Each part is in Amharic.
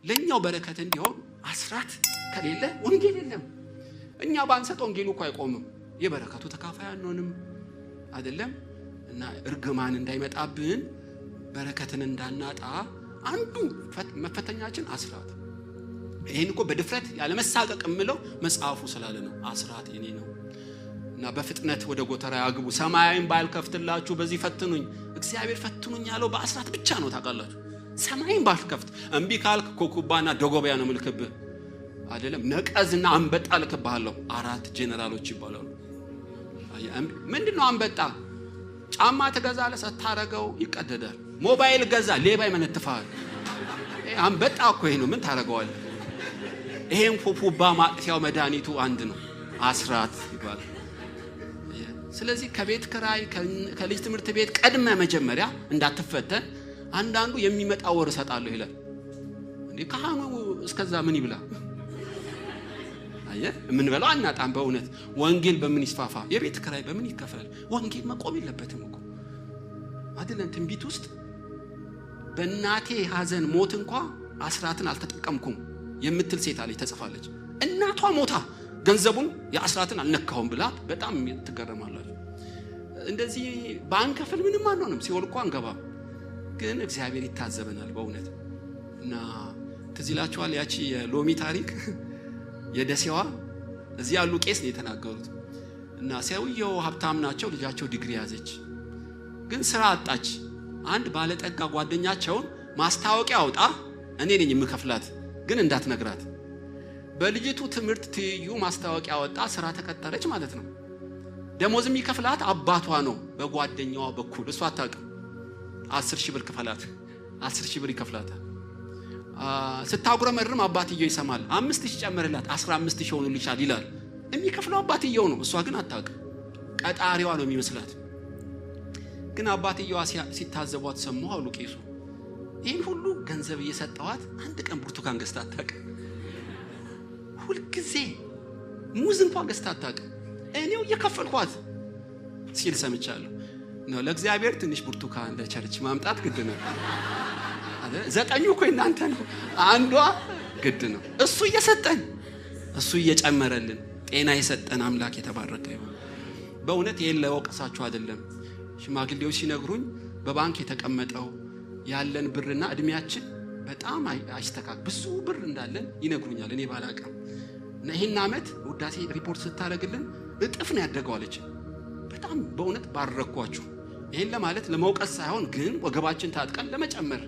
ለእኛው በረከት እንዲሆን አስራት ከሌለ ወንጌል የለም። እኛ ባንሰጥ ወንጌሉ እኮ አይቆምም። የበረከቱ ተካፋይ አንሆንም አይደለም። እና እርግማን እንዳይመጣብን በረከትን እንዳናጣ አንዱ መፈተኛችን አስራት። ይህን እኮ በድፍረት ያለመሳቀቅ የምለው መጽሐፉ ስላለ ነው። አስራት የኔ ነው እና በፍጥነት ወደ ጎተራ ያግቡ። ሰማይን ባልከፍትላችሁ በዚህ ፈትኑኝ። እግዚአብሔር ፈትኑኝ ያለው በአስራት ብቻ ነው። ታውቃላችሁ፣ ሰማይን ባልከፍት እምቢ ካልክ ኮኩባና ደጎቢያ ነው ምልክብህ አይደለም፣ ነቀዝና አንበጣ ልክብሃለሁ። አራት ጄኔራሎች ይባላሉ። ምንድን ነው አንበጣ? ጫማ ትገዛለህ፣ ስታረገው ይቀደዳል። ሞባይል ገዛ፣ ሌባ ይመነትፈሃል። አንበጣ እኮ ይሄ ነው። ምን ታረገዋለህ? ይሄን ኩኩባ ማጥፊያው መድኃኒቱ አንድ ነው፣ አስራት ይባላል። ስለዚህ ከቤት ክራይ ከልጅ ትምህርት ቤት ቀድመ መጀመሪያ እንዳትፈተን። አንዳንዱ የሚመጣ ወር እሰጣለሁ ይላል። እንዴ ካህኑ እስከዛ ምን ይብላ? አየህ፣ የምንበላው አናጣም። በእውነት ወንጌል በምን ይስፋፋ? የቤት ክራይ በምን ይከፈል? ወንጌል መቆም የለበትም እኮ አይደለም። ትንቢት ውስጥ በእናቴ ሐዘን ሞት እንኳ አስራትን አልተጠቀምኩም የምትል ሴት አለች፣ ተጽፋለች። እናቷ ሞታ ገንዘቡን የአስራትን አልነካሁም ብላ በጣም ትገረማላችሁ። እንደዚህ ባንከፍል ምንም አንሆንም፣ ሲኦል እኮ አንገባም። ግን እግዚአብሔር ይታዘበናል በእውነት። እና ትዝ ይላችኋል ያቺ የሎሚ ታሪክ የደሴዋ፣ እዚህ ያሉ ቄስ ነው የተናገሩት። እና ሰውየው ሀብታም ናቸው። ልጃቸው ዲግሪ ያዘች፣ ግን ስራ አጣች። አንድ ባለጠጋ ጓደኛቸውን ማስታወቂያ አውጣ፣ እኔ ነኝ የምከፍላት፣ ግን እንዳትነግራት። በልጅቱ ትምህርት ትይዩ ማስታወቂያ ወጣ፣ ስራ ተቀጠረች ማለት ነው። ደሞዝ የሚከፍላት አባቷ ነው በጓደኛዋ በኩል፣ እሷ አታውቅም። 10,000 ብር ክፈላት፣ 10,000 ብር ይከፍላታል። ስታጉረመርም አባትየው ይሰማል። 5,000 ጨምርላት፣ 15,000 ሆኑልሻል ይላል። የሚከፍለው አባትየው ነው፣ እሷ ግን አታውቅም። ቀጣሪዋ ነው የሚመስላት። ግን አባትየዋ ሲታዘቧት ሰሙ አሉ ቄሱ። ይህን ሁሉ ገንዘብ እየሰጠዋት አንድ ቀን ብርቱካን ገዝታ አታውቅም። ሁልጊዜ ሙዝ እንኳን ገዝታ አታውቅም። እኔው እየከፈልኳት ሲል ሰምቻለሁ። ነው ለእግዚአብሔር ትንሽ ብርቱካን ለ church ማምጣት ግድ ነው። ዘጠኙ እኮ እናንተ ነው፣ አንዷ ግድ ነው። እሱ እየሰጠን እሱ እየጨመረልን ጤና የሰጠን አምላክ የተባረከ ይሁን። በእውነት ይሄን ለወቀሳችሁ አይደለም። ሽማግሌዎች ሲነግሩኝ በባንክ የተቀመጠው ያለን ብርና እድሜያችን በጣም አይስተካከል ብዙ ብር እንዳለን ይነግሩኛል። እኔ ባላቅም እና ይህን ዓመት ውዳሴ ሪፖርት ስታደርግልን እጥፍ ነው ያደገው አለች። በጣም በእውነት ባረኳችሁ። ይህን ለማለት ለመውቀስ ሳይሆን ግን ወገባችን ታጥቀን ለመጨመር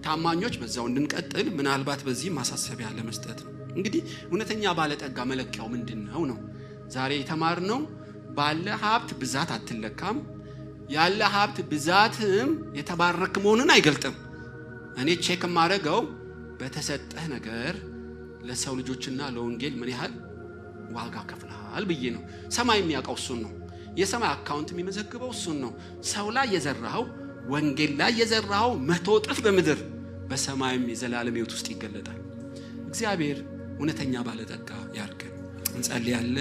ታማኞች በዛው እንድንቀጥል ምናልባት በዚህ ማሳሰቢያ ለመስጠት ነው። እንግዲህ እውነተኛ ባለጠጋ መለኪያው ምንድን ነው ነው ዛሬ የተማርነው። ባለ ሀብት ብዛት አትለካም። ያለ ሀብት ብዛትም የተባረክ መሆኑን አይገልጥም። እኔ check የማደርገው በተሰጠህ ነገር ለሰው ልጆችና ለወንጌል ምን ያህል ዋጋ ከፍለሃል ብዬ ነው። ሰማይ የሚያውቀው እሱን ነው። የሰማይ account የሚመዘግበው እሱን ነው። ሰው ላይ የዘራኸው፣ ወንጌል ላይ የዘራኸው 100 እጥፍ በምድር በሰማይም የዘላለም ሕይወት ውስጥ ይገለጣል። እግዚአብሔር እውነተኛ ባለጠጋ ያርገን። እንጸልያለን።